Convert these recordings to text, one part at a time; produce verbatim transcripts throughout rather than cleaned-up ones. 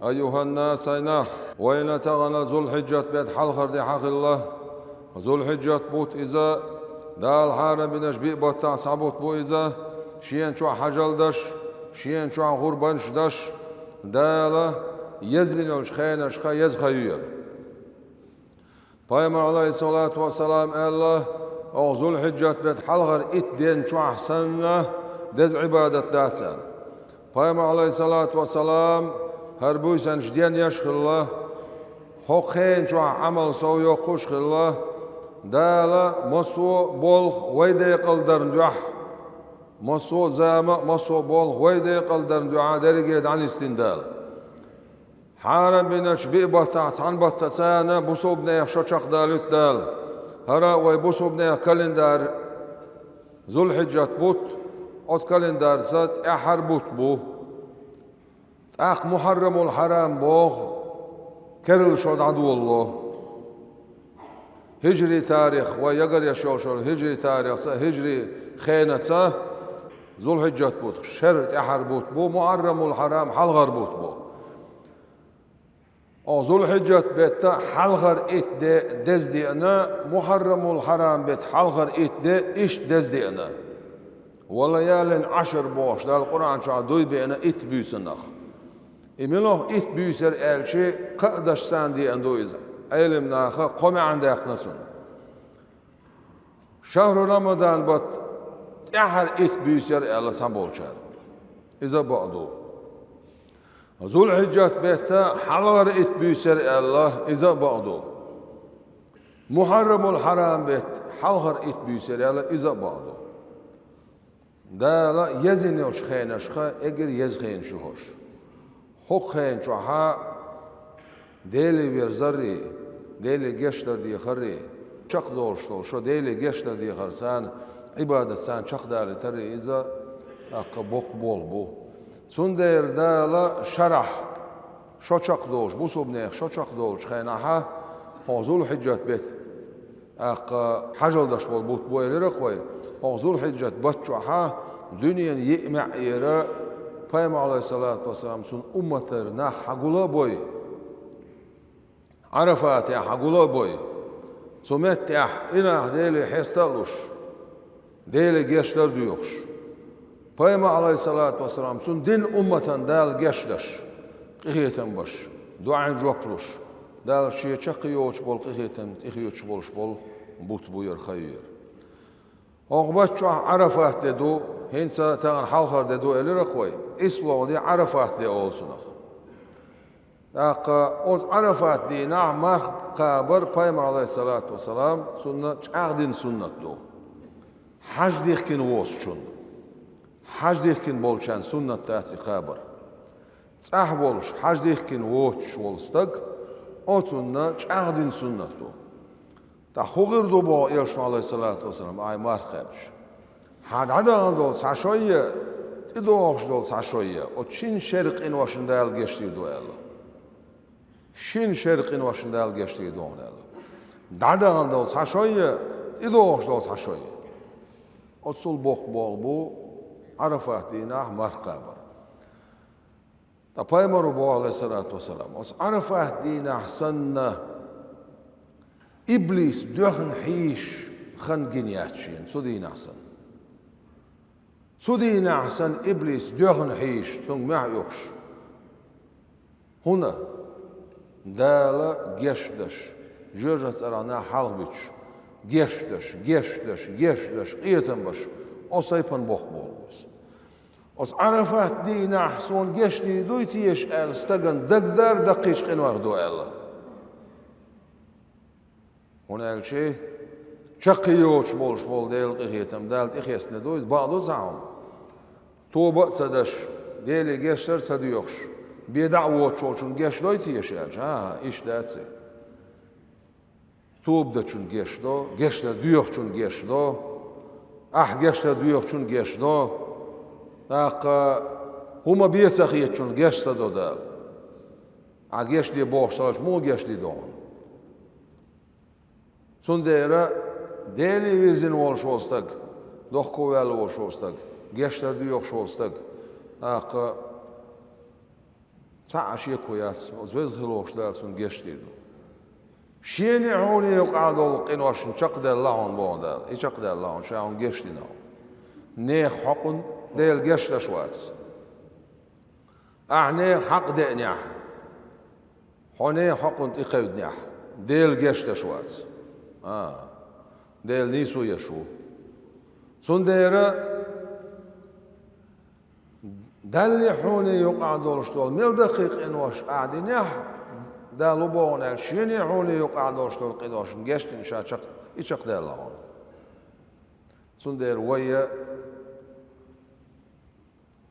Айюханнас, ай нах! Вайна тахана Зулхьиджат бетта хьалхара де хьахилла. Зулхьиджат бутт иза, Дала хьарам бинарш биъ баттахь цхьа бутт бу иза, шена чохь хьажал даш, шена чохь гӀурбанаш даш, Дала еза йолчу хенашха еза хан ю яра. Пайхамар, Ӏалайхиссалату вассалам, аьлла: «Оха Зулхьиджат бетта хьалхара итт ден чохь санна, деза Ӏибадат дац», – аьлла. Пайхамар, Ӏалайхиссалату вассалам, хӀара буьйсанаш денъеш а хилла, хӀокху хенан чохь Ӏамал сов йоккхуш а хилла, Дала массо а болх вай декъал дарна дуьхьа, массо а зама а, массо а болх вай декъал дарна дуьхьа дерриге дӀанисдина Дала. Хьарам бинарш биъ баттахь цхьана баттаца бусалба нехан шо чекхдалуьйту Дала. ХӀара вай бусалба нехан календарь Зулхьиджат бутт, оцу календарца тӀаьххьара бутт бу. ТӀаккха Мухьаррамул-Хьарам боху керла шо дӀадолало. Хиджри тарих, вай ягаръеш йолчу хиджри тарихца, хиджри хенаца Зулхьиджат бутт шерра тӀаьххьара бутт бу, Мухьаррамул-Хьарам хьалхара бутт бу. Оха Зулхьиджат бетта хьалхара итт де деза деана, Мухьаррамул-Хьарам бетта хьалхара итт де иштта деза деана. «Ва лаялин Ӏашр» бохуш Дала Къуръан чохь дуй беана итт буьйсанах. И муьлха итт буьйса яра аьлча, кхаа дашца деана ду иза. Ӏелам наха кхо маьӀна даьккхина цунна. Шахьру Рамадан бетта тӀаьххьара итт буьйса яра аьлла цхьаболчара. Иза а бакъ ду. Зулхьиджат бетта хьалхара итт буьйса яра аьлла, иза а бакъ ду. Мухьаррамул-Хьарам бетта хьалхара итт буьйса яра аьлла, иза а бакъ ду. Дала еза йолчу хенашха эггара еза хенаш ю хӀорш. ХӀокху хенан чохь Деле верзаррий, Деле гечдар дехаррий, чекхдолуш долу шо Деле гечдар дехарца, Ӏибадатца чекхдалийтаррий иза, тӀаккха боккха болх бу. Цундела Дала шарахь шо чекхдолуш, бусалба нехан шо чекхдолучу хенахь, хӀокху Зулхьиджат бетта тӀаккха хьажал деш болу бутт бу элира-кх вай. ХӀокху Зулхьиджат бутт чохь дуьненан йиъ маьӀӀера Пайхамар, Ӏалайхиссалату вассалам, цуьнан умматера нах хьагула а бой, Ӏарафатехь хьагула а бой, цу меттехь и нах Деле хьеста а луш, Деле гечдар а доьхуш, Пайхамар, Ӏалайхиссалату вассалам, цуьнан динан умматана Дала гечдеш, къинхетам беш, доӀанна жоп луш, Дала Шен чаккхе йоцуш болу къинхетам тӀехоьцуш болуш болу бутт бу яра, хан ю яра. ХӀокху бутт чохь Ӏарафат де ду, хӀинца тахана хьалхара де ду элира-кх вай, ислогӀа де Ӏарафат де олу цунах. ТӀаккха оцу Ӏарафат дийнахь марха кхабар Пайхамар, Ӏалайхиссалату вассалам, цунна чӀагӀдина суннат ду. Хьаж дихкина воцучунна, хьаж дихкина болчарна суннат дац и кхабар. ЦӀахь волуш, хьаж дихкина воцуш волу стаг, оцунна чӀагӀдина суннат ду. ТӀаккха хӀун хир ду боху Элчано, Ӏалайхиссалату вассалам, ахь марха кхаьбча? Хьан дӀадахана долу цхьа шой а, тӀедогӀуш долу цхьа шой а, оцу шина шеран къиношна Дала гечдийр ду аьлла. Шина шеран къиношна Дала гечдийр ду хьуна аьлла. ДӀадахана долу цхьа шой а, тӀедогӀуш долу цхьа шой а. Оццул боккха болх бу Ӏарафат дийнахь марха кхабар. Ткъа Пайхамаро боху, Ӏалайхиссалату вассалам, оцу Ӏарафат дийнахь санна, иблис доьхна хьийзаш хан гина яц шена, цу дийнахь санна. Цу дийнахь санна иблис доьхна хьийзаш, цуьнга мохь оьхуш. ХӀунда? Дала гечдеш, жоьжахати цӀарах нах хьалхабуьтуш, гечдеш, гечдеш, гечдеш, къинхетам беш, оцу тайпана боккха болх бу иза. Оцу Ӏарафат дийнахь суна гечдийр дуй теша аьлла, стагана дагадара даккхийчу къинойх ду аьлла. ХӀунда аьлча чаккхе йоцуш болуш болу Делан къинхетам Дала тӀехецна ду иза, бакъ ду цхьа хӀума. Тоба а ца деш, Деле гечдар а ца доьхуш, бен дӀа а воцуш волчунна гечдой теша аьлча, хӀан-хӀа, иштта дац и. Тоба дечунна гечдо, гечдар доьхучунна гечдо, ахь гечдар доьхучунна гечдо, тӀаккха хӀума бен ца хетачунна геч ца до Дала. Ахь гечде бохуш ца хилча, муха гечдийр ду хьуна? Цундела Деле вирзина волуш волу стаг, дохко ваьлла волуш волу стаг, гечдар доьхуш волу стаг, тӀаккха Цхьа а шеко яц, оцу веза хилла волчу Дала цунна гечдийр ду. Шена а, хьуна а юкъахь долу къиношна чекхдаьлла хьуна боху Дала. И чекхдаьлла хьуна, ша хьуна гечдина хьуна. Нехан хьокъун Дела гечдеш вац. Ахьа нехан хьакъ деанехь, хьо нехан хьокъун тӀекхевдинехь, Дела гечдеш вац. А, Дела нийсо еш ву. Цундела Далла, хьуна юкъахь долуш долу мел даккхий къинош ахьа динехь, Дала боху аьлла, шена а, хьуна юкъахь долуш долу къиношна гечдина ша чекх-, и чекхдаьлла хьуна. Цундела вай а,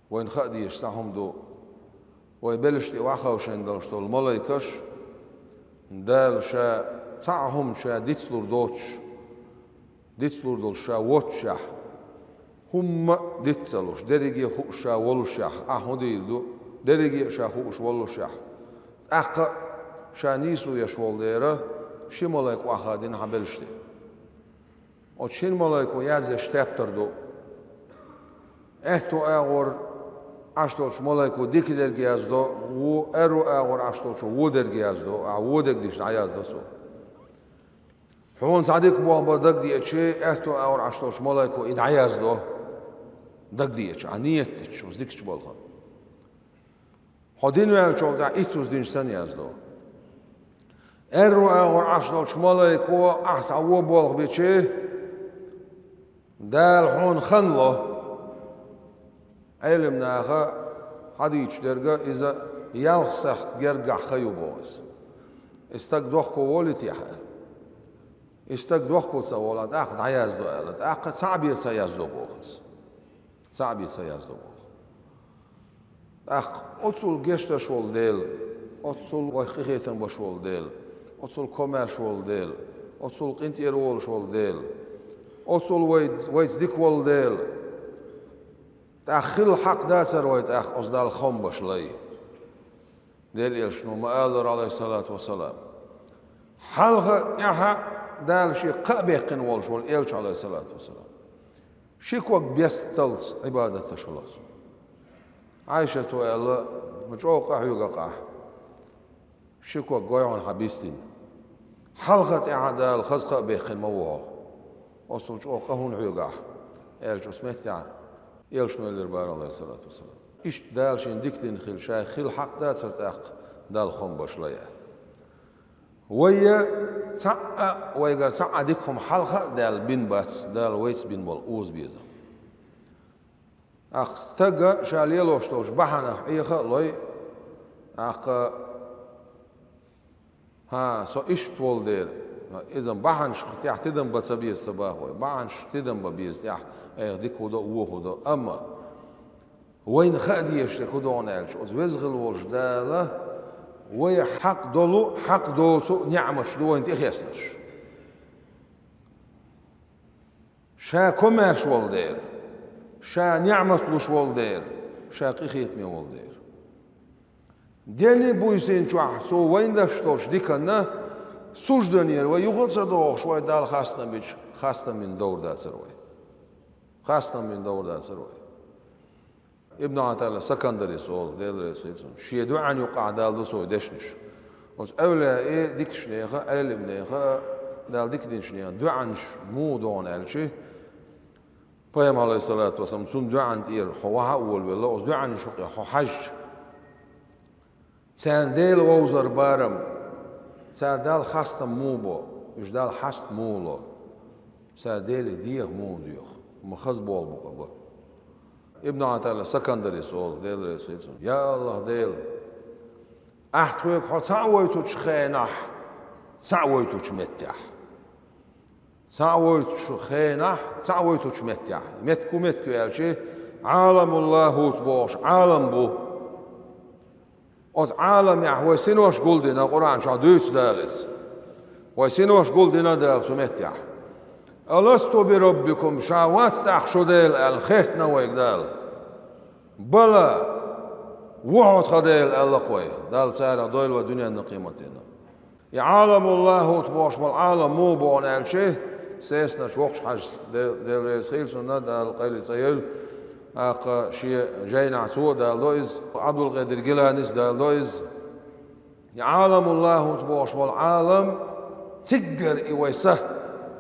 вайна хаа дезаш цхьа хӀума ду, вай белшаш тӀе охьахевшина долуш долу малайкаш, Дала ша цхьа а хӀума ша дицлур доцуш, дицлур долуш ша воццушехь, хӀумма а диц ца луш, дерриге а хууш ша волушехь, ахьа хӀун дийр ду, дерриге а ша хууш волушехь, тӀаккха а ша нийсо еш волу дела, ши малайка охьахадина хьан белшаш тӀе. Оцу шина малайко яздеш тептар ду. Аьтту агӀор Ӏаш долчу малайко дика дерг яздо, ву-, аьрру агӀор Ӏаш долчо вон дерг яздо, ахьа вон дерг дича дӀаяздо цо. Хьуна цхьа дика болх бан дагадеачи, аьтту агӀор Ӏаш долчу малайко и дӀаяздо, дагадеачи, ахьа нийят дича, оцу дикачу балхана. Хьо дина ваьллачул тӀаьхьа итт уз динчу санна яздо. Аьрру агӀор Ӏаш долчу малайко ахьа цхьа вон болх бичи, Дала хьуна хан ло. Ӏелам наха хьадийчу дерга иза ялх сахьт гергахь хан ю боху иза. И стаг дохко волуьйтехь аьлла. И стаг дохко ца волахь, тӀаккха дӀаяздо аьлла. ТӀаккха цхьаъ бен ца яздо боху иза. Цхьаъ бен ца яздо боху. ТӀаккха оццул гечдеш волу Дела, оццул вайх къинхетам беш волу Дела, оццул комаьрша волу Дела, оццул къинтӀера волуш волу Дела, оццул вай, вайца дика волу Дела. ТӀаккха хила хьакъ дацара вай тӀаккха оцу Далла хам беш лай? Делан элчано ма-аллара, Ӏалайхиссалату вассалам, хьалха а, тӀаьхьа а Дала шен кхаъ баьккхина волуш волу элча, Ӏалайхиссалату вассалам, ши ког бесталц Ӏибадат деш валахь цо. Ӏайшата аьлла, ма чӀогӀа къа хьоьгу ахь, ши ког гой хьуна хьан бистина. Хьалха а, тӀаьхьа а Дала хаза кхаъ баьккхина ма ву хьо. Оццул чӀогӀа къа хӀунда хьоьгу ахь, аьлча, оцу меттехь элчано элира бара, Ӏалайхиссалату вассалам. Иштта Дала шена дика дина хила, шайх хила хьакъ дацара тӀаккха Далла хам беш лай аьлла? Вай а цхьаъ а, вайгара цхьаъ а дика хӀума хьалха а Дала бина бац, Дала вайца бина болу озабезам. ТӀаккха стага ша лелош долчу бахьанах Ӏеха а лой, тӀаккха, хӀа, со иштта волу дела, иза бахьанаш тӀехь тидам бан ца беза ца боху вай, бахьанаш тидам бан беза тӀехь, айхьа дика хӀун до а, вон хӀун до а. Амма вайна хаа дезаш дерг хӀун ду аьлча, оцу веза хилла волчу Дала вай хьакъ долу, хьакъ доцу неӀматаш ду вайна тӀехеснарш. Ша комаьрша волу дела, ша неӀмат луш волу дела, ша къинхетаме волу дела. Денна буьйсанна чохь цо вайна деш долчу диканна сужданера вай юха а ца дохуш, вай Далла хастам бича, хастам бина довр дацара вай. Хастам бина довр дацара вай. Ибн Ӏатаилла Сакандарис олу, Дела реза хила цунна, шен дуьӀан юкъахь далла ду цо дешнаш. Оцу эвлаяи, дикачу нехан а, Ӏелам нехан а, Дала дика динчу нехан дуьӀанаш муха ду аьлча, Пайхамар, Ӏалайхиссалату вассалам, цунна дуьӀан тӀера хьо ваха а волавелла, оцу дуьӀанаш юкъе хьо хьаьжча, царна Дела вовзар барам, цара Далла хастам муха бо, уьш Далла хьаста муха ло, цара Деле деха муха доьху, ма хаза болу бу-кх бан. Ибн Ӏатаилла Сакандарис олу, Дела реза хила цунна: «Я АллахӀ Дела, ахь тхоьга хьо цхьаъ войтучу хенахь, цхьаъ войтучу меттехь. Цхьаъ войтучу хенахь, цхьаъ войтучу меттехь». Меттиг хӀун меттиг ю аьлча, Ӏаламул-лахӀут бохуш Ӏалам бу. Оцу Ӏаламехь вай синош гулдина, Къуръан чохь дуьйцу Дала иза. Вай синош гулдина Дала цу меттехь. «Аласту би раббикум, ша вац тӀаккха шун Дела?» аьлла, хеттина вайга Дала. «Бала, ву хьо тхан Дела», аьлла-кх вай. Дала царах дойла вай дуьненна, къематдийнна. И Ӏаламул-лахӀут бохуш болу Ӏалам муха бу аьлча, сесначу воккхачу хьаьжас, Де-, Дела реза хила цунна, Дала къайле цӀа йойла, ТӀаккха шен жайнахь цо а даладо иза, Ӏабдулкъадир Гиланис а даладо иза. И Ӏаламул-ЛахӀут бохуш болу Ӏалам, циггара и вай са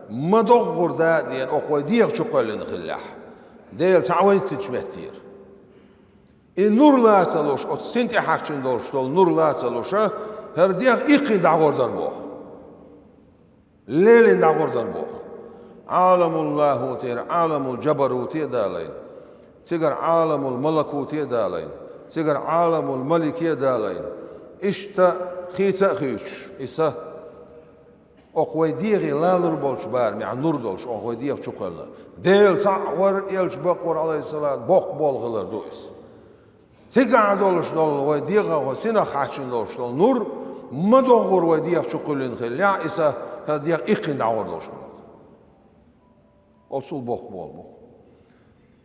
ма доггӀур дадийна, окху вай дегӀа чу кхоьллина хиллехь, Дела цхьаъ вайтинчу меттера. И нур лаца луш, оцу син тӀехьарчина долуш долу нур лаца луша, хӀара дегӀ иккхина дӀагӀур дара боху. Лелийна дӀагӀур дара боху. Ӏаламул-ЛахӀутера Ӏаламул-Джабарути а далийна, цигара Ӏаламул-Малакути а далийна, цигара Ӏаламул-Малики а далийна. Иштта хийца а хуьйцуш, и са окху вай дегӀе лалур болчу барамехь нур долуш, окху вай дегӀа чу кхоьллина. Дела цхьаъ вара, элча бакъвар, Ӏалайхиссалату, боккха болу хилар ду иза. Цигахь долуш долу вай дегӀах, вай синах хьаьччина долуш долу нур ма доггӀур вай дегӀа чу кхоьллина хиллехь, и са хӀара дегӀ иккхина дӀагӀур долуш хилла. Оцул боккха болу бу.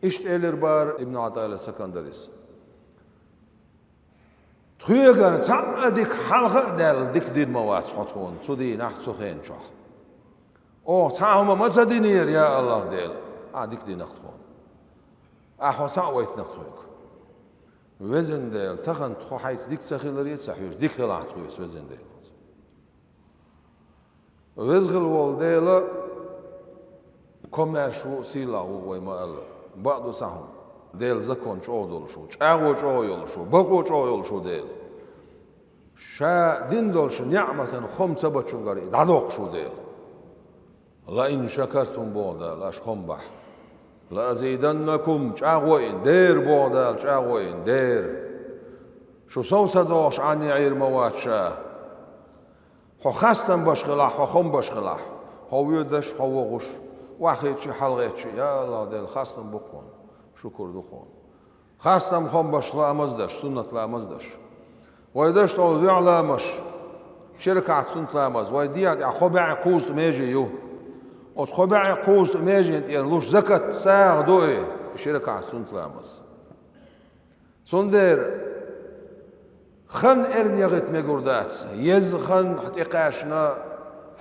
Иштта элира бара Ибн ГӀатаилла Сакандарис: «Тхоьгара цхьа а дика хьалха а даьлла, дика дина ма вац хьо тхуна цу дийнахь, цу хенан чохь. Оха цхьа а хӀума ма ца динера, я АллахӀ Дела, ахьа дика динарг тхуна. Ахьа хьо цхьаъ вайтинарг тхоьга. Везан Дела, тахана тхо хьайца дика ца хиларе ца хьоьжуш, дика хилахь тхоьца, Везан Дела». Веза хилла волу Дела комаьрша ву, сийлахь ву, вай ма-аллара. Бакъ ду цхьа хӀума: Делан закон чӀогӀа долуш ву, чӀагӀо чӀогӀа йолуш ву, бакъо чӀогӀа йолуш ву Дела. Ша дина долчу неӀматан хӀума ца бачунгара и дӀадоккхуш ву Дела. «Ла ин шакартум», боху Дала, аша хӀума бахь, «ла азиданнакум», чӀагӀо йина дера, боху Дала, чӀагӀо йина дера. Шу сов ца дохуш Ӏанне Ӏийр ма вац ша. Хьо хастам баш хилахь, хьо хӀума баш хилахь, хьо воьдуш, хьо вогӀуш, охьахийтича, хьалагӀеттича, я АллахӀ Дела, хастам бу-кх хьуна, шукур ду-кх хьуна. Хастам, хӀума баш, ламаз даш, суннат ламаз даш. Вай даш долу дуьхьа ламазаш, ши ракаӀат суннат ламаз, вай дегӀа тӀехь кхо бӀе кхузткъа меже ю. Оцу кхо бӀе кхузткъа межен тӀера луш закат сагӀа ду и, ши ракаӀат суннат ламаз. Цундела хан эрна яхийта мегур дац. Еза хан хьан тӀекхаьчна,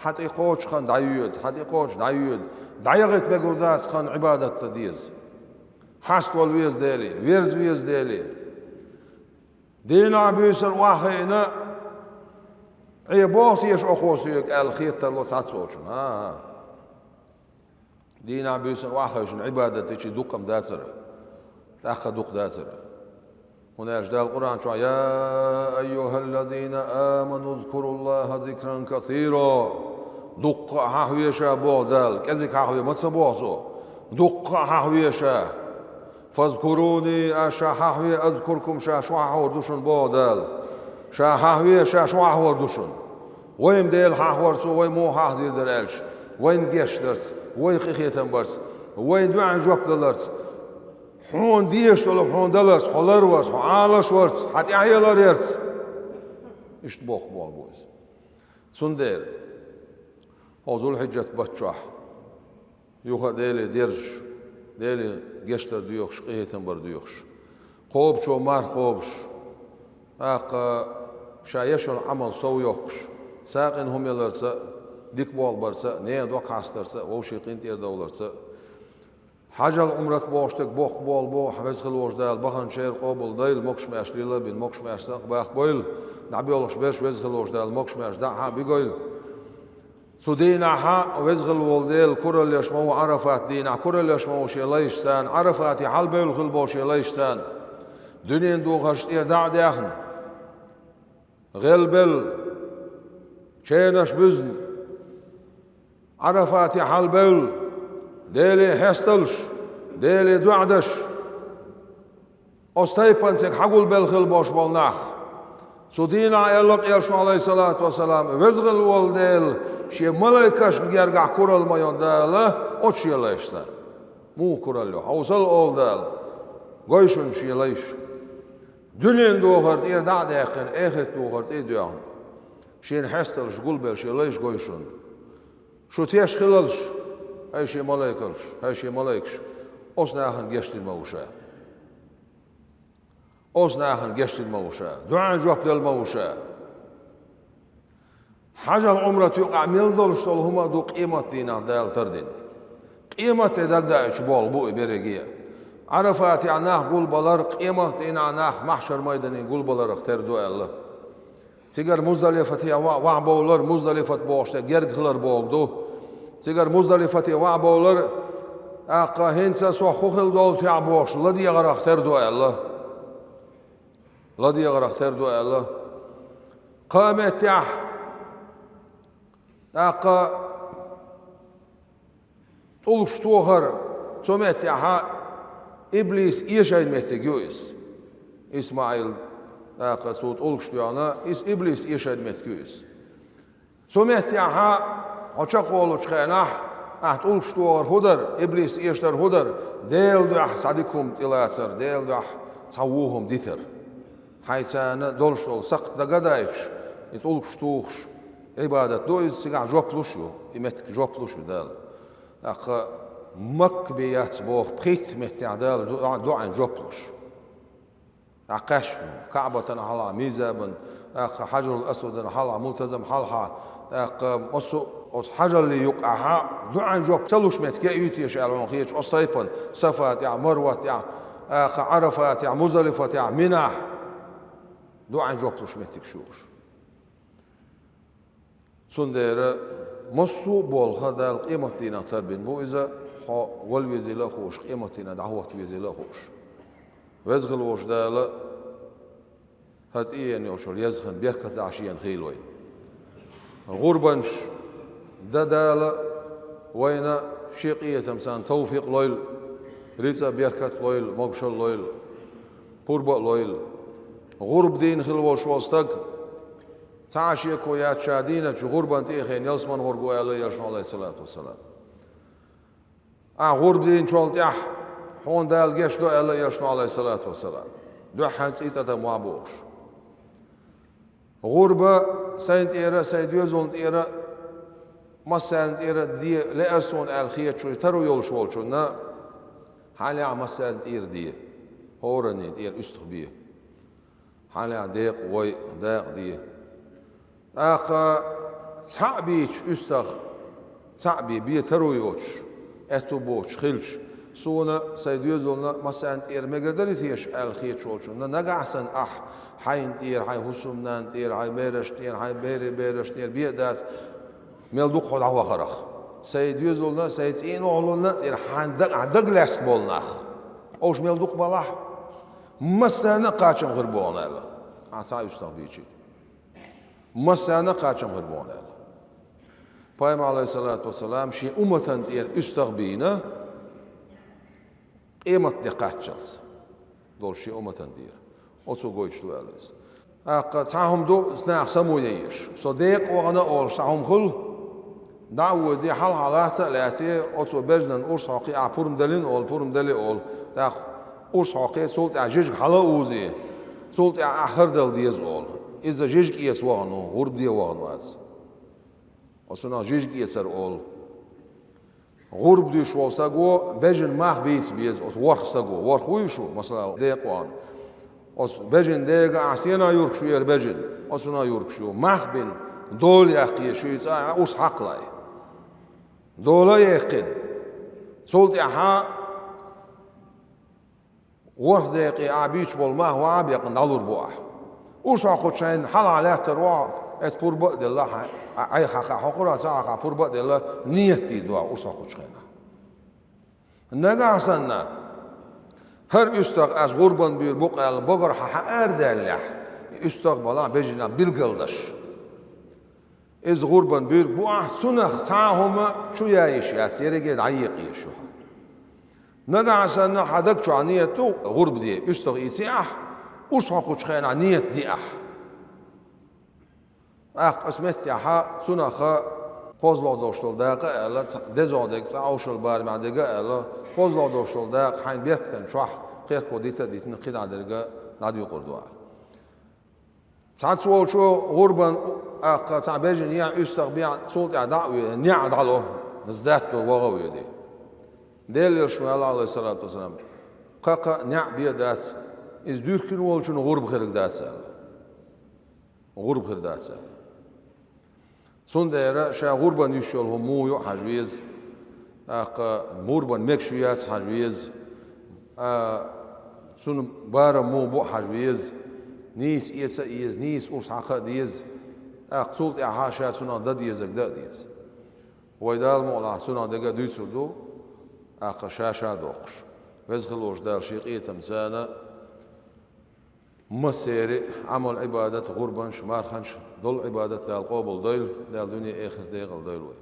хьан тӀе кхочу хан дӀайоьду, хьан тӀе кхочу дӀайоьду. ДӀаяхийта мегур дац хан Ӏибадат дан деза. Хьаставала веза Деле, верза веза Деле. Дийнахь-буьйсанна охьахиъна, Ӏе боху теша оха соьга аьлла хетар ло цхьацца волчунна. ХӀан-хӀа. Дийнахь-буьйсанна охьахевшина Ӏибадат дичи дуккха-м дацара, тӀаккха дукха дацара. ХӀунда аьлча Дала Къуръан чохь: «Я айюхаллазина аману зкуруллаха зикран касира». Дуккха а хьахве ша, боху Дала, кӀезиг хьахве ма ца боху цо. Дуккха а хьахве ша. «Фазкуруни», аш ша хьахве, «азкуркум», ша шу хьахор ду шуна, боху Дала. Ша хьахве, ша шу хьахор ду шуна. Вай-м Дела хьахварца, вай муха хьахдийр дара аьлча, вайна гечдарца, вай къинхетам барца, вай дуьхьал жоп даларца, хьуна дезаш долу хьуна даларца, хьо ларварца, хьо Ӏалашварца, хьан тӀаьхье ларъярца. Иштта боккха болу бу иза. Цундела хьо Зулхьиджат баттахь юха а Деле дерзаш, Деле гечдар доьхуш, къинхетам бар доьхуш, кхобучо марха кхобуш, тӀаккха ша еш йолу Ӏамал сов йоккхуш, сагӀина хӀума яларца а, дика болх барца а, нехан дог хьастарца а, вовшийн къинтӀера довларца а. Хьажал, Ӏумрат бохуш дерг боккха болу бу, хьан веза хилла волчу Дала баханчеран къобал дойла, могуш-маьрша лелабина, могуш-маьрша сакъ баккха бойла, дӀабоьлхуш берш веза хилла волчу Дала могуш-маьрша дӀа а хьа а буьгойла. Цу дийнахь веза хилла волу Дела кураллеш ма ву Ӏарафат дийнахь, кураллеш ма ву шен лайшца, Ӏарафате хьалабевлла хилла бу шен лайшца. Дуьненан духарш тӀера дӀа а даьхна, гӀелбелла, ченаш буьзна, Ӏарафате хьалабевлла, Деле хьесталуш, Деле доӀа даш, оцу тайпанца хьагулбелла хилла болуш болу нах. Цу дийнахь аьлла-кх элчано, Ӏалайхиссалату вассалам, веза хилла волу Дела шен малайкашна гергахь куралла ма йо Дала оцу шен лайшца. Муха куралла йо? Хьовсал, олу Дала, гой шуна шен лайш. Дуьненан духар тӀера дӀа а даьккхина, эхартан духар тӀе а доьгӀна, шена хьесталуш гулбелла шен лайш гой шуна. Шу теш хилалаш, хӀай шен малайкалш, хӀай шен малайкаш, оцу нахана гечдина ма ву ша. Оцу нахана гечдина ма ву ша, дуьхьал жоп делла ма ву ша. Хьажал, Ӏумрат юкъахь мел долуш долу хӀума а ду къематдийнахь Дала тардина. Къематде дагдаийча болу бу и берриге а. Ӏарафатехь нах гулбалар къематдийнахь нах маьхьшар майдане гулбаларах тера ду аьлла. Цигара Муздалифате ва-, вахьа бовлар, Муздалифат бохуш де герга хилар боху ду. Цигара Муздалифате вахьа бовлар, тӀаккха хӀинца сох хӀун хила долу техь бохуш, ладегӀарах тера ду аьлла. ЛадегӀарах тера ду аьлла. Кхаа меттехь, тӀаккха тӀулгаш тохар, цу меттехьа иблис эшайн меттиг ю иза. ИсмаӀил, тӀаккха цо тӀулгаш тоьхна, иза иблис эшайн меттиг ю иза. Цу меттехьа хьо чекхволучу хенахь, ахь тӀулгаш тохар хӀун дара, иблис эшдар хӀун дара, Делан дуьхьа цхьа дика хӀума тӀелацар, Делан дуьхьа цхьа вон хӀума дитар. Хьайн царна долуш долу сакхт дагадайтуш, и тӀулгаш тухуш, Ӏибадат ду иза, цигахь жоп луш ю, и меттиг жоп луш ю Дала. ТӀаккха Макка бен яц боху пхийтта меттехь Дала ду-, дуӀан жоп луш. ТӀаккха кхаьчна, Каъбатана хьалха, мизабан, тӀаккха Хьажарул Асвадана хьалха, мултазам хьалха, тӀаккха массо а оцу хьажаллин юкъахьа дуӀан жоп ца луш меттиг юй теша аьлла хьуна хеташ, оцу тайпана Сафа тӀехь, Марва тӀехь, тӀаккха Ӏарафа тӀехь, Муздалифа тӀехь, Минахь дуӀан жоп луш меттигаш ю уьш. Цундела массо а болх Дала къематдийнах тарбина бу иза, хьо вала везийла а хууш, къематдийнах дӀахӀотта везийла а хууш. Веза хила волчу Дала хӀара тӀеена йолчул еза хан беркат дахьаш шена хийла вайна. ГӀурбанаш дан Дала вайна шен къинхетам санна тавфикъ лойла, рицкъа беркат лойла, могушалла лойла, пурба а лойла. ГӀурба дийна хила волуш волу стаг, цхьа а шеко яц ша дийначу гӀурбан тӀе а хиъна ялсамане гӀур ву аьлла Элчано, Ӏалайхиссалату вассалам. Ахь гӀурба дийначул тӀаьхьа хьуна Дала гечдо аьлла Элчано, Ӏалайхиссалату вассалам. Дуьххьара цӀий тӀе тан ма бохуш. ГӀурба сайна тӀера, сайн доьзална тӀера, массарна тӀера де лаьара суна аьлла хеташ ву, таро йолуш волчунна, хьалха массарна тӀера де, хӀоранна тӀера уьстагӀ бе. Хьалха декъа гӀой, дакъа де. ТӀаккха цхьаъ бийча уьстагӀ, цхьаъ бе, бен таро йоцуш, аьтту боцуш хилча, суна, сайн доьзална, массарна тӀера мегар дарий теша аьлла хеташ волчунна, нагахь санна ахь хьайна тӀера, хьайн хӀусамнанна тӀера, хьайн берашна тӀера, хьайн берийн берашна тӀера бен а дац, мел ду-кх хьо дӀавахарх. Сайн доьзална, сайн цӀийнан охӀлунна тӀера хьайн даг-, ахь дагалаьцна болу нах. Уьш мел ду-кх балахь, массарна а кхачам хир бу хьуна аьлла, ахь цхьаъ уьстагӀ бийча. Массарна а кхачам хир бу хьуна аьлла. Пайхамар, Ӏалайхиссалату вассалам, шен умматана тӀера уьстагӀ бийна, къематде кхаччалц долуш шен умматана тӀера. Оцо гойтуш ду аьлла иза. ТӀаккха цхьа хӀума ду, наха самуе еш. Со декъа вахана олуш цхьа хӀума хуьлу, дӀа а воьдий, хьалха латта а лаьттий, оцу бежанан урс хьокхий, ахь пурба деллий олу, пурба деллий олу. ТӀаккха урс хьокхий, цул тӀаьхьа жижиг хьала а узий, цул тӀаьхьа ахь хӀара дала деза олу. Иза жижиг эца вахана ву, гӀурба де вахана вац. Оцунах жижиг эцар олу. ГӀурба дуьйш волу саго бежан мах бийца беза оцу ворхӀ саго. ВорхӀ вуй шу, масала, декъа вахана. Оцу бежан дега ахь сенах юркуш ву, хӀара бежан, оцунах юркуш ю. Мах бина, дола яккха еза шуьца, а, урс хьакхалахь. Дола а яьккхина. Цул тӀаьхьа ворхӀ декъе ахь бийцаш болу мах ван а бекъна дӀалур бу ахь. Урс хьокхучу хенахь хьалха лаьттар ву ахь, эца пурба а делла, хьан, а, Ӏай хьакха хьокхура, ца хьакха пурба а делла, ниет дийр ду ахь урс хьокхучу хенахь. Нагахь санна, хӀара уьстагӀ ас гӀурбан буьйр бу-кх аьлла, богара хьан хьан арадаьллехь, и уьстагӀ балахь бежанна билгалдаш. Иза гӀурбан буьйр бу ахь, цунах цхьа а хӀума чу яйиш яц, ерриге дӀаекъа еза шу хьан. Нагахь санна хьан даг чохь ниет ду гӀурба де, уьстагӀ ийци ахь, урс хьокхучу хенахь ниет ди ахь. ТӀаккха аса меттехьа цунах кхозлагӀа долуш долу дакъа а аьлла, ца-, дезагӀа дерг цкъа Ӏовшал барамехь дерг а аьлла, кхозлагӀа долуш долу дакъа хьайн беркатан чохь кхерко дита а дитина, кхидӀа дерг а дӀадуьйкъур ду аьлла. Цхьацца волчо гӀурбан, тӀаккха цхьа бежан ехь, уьстагӀ бехь, цул тӀаьхьа дӀа а ве-, неӀ дӀало, сдать до, ваха а воьдий. Делан Элчано аьлла, Ӏалайхиссалату вассалам, кхакха неӀ бен дац, иза дуьхкина волчунна гӀурба хирг дац аьлла. ГӀурба хир дац аьлла. Цундела ша гӀурбан йиш йолу хӀума муха ю а хьажа веза, тӀаккха гӀурбан мегаш ю яц а хьажа веза, А, цунна барам муха бу а хьажа веза, нийса эца а еза, нийса урс хьакха а деза, тӀаккха цул тӀаьхьа ша цунах дан дезарг дан а деза. Вай Дала мукъалахь цунах дерг а дуьйцур ду, тӀаккха ша-ша а доккхуш. Веза хилла волчу Дала шен къинхетамца массеран а Ӏамал-Ӏибадат, гӀурбанаш, марханаш, долу Ӏибадат Дала къобалдойла, Дала дуьне-эхарт декъалдойла вай.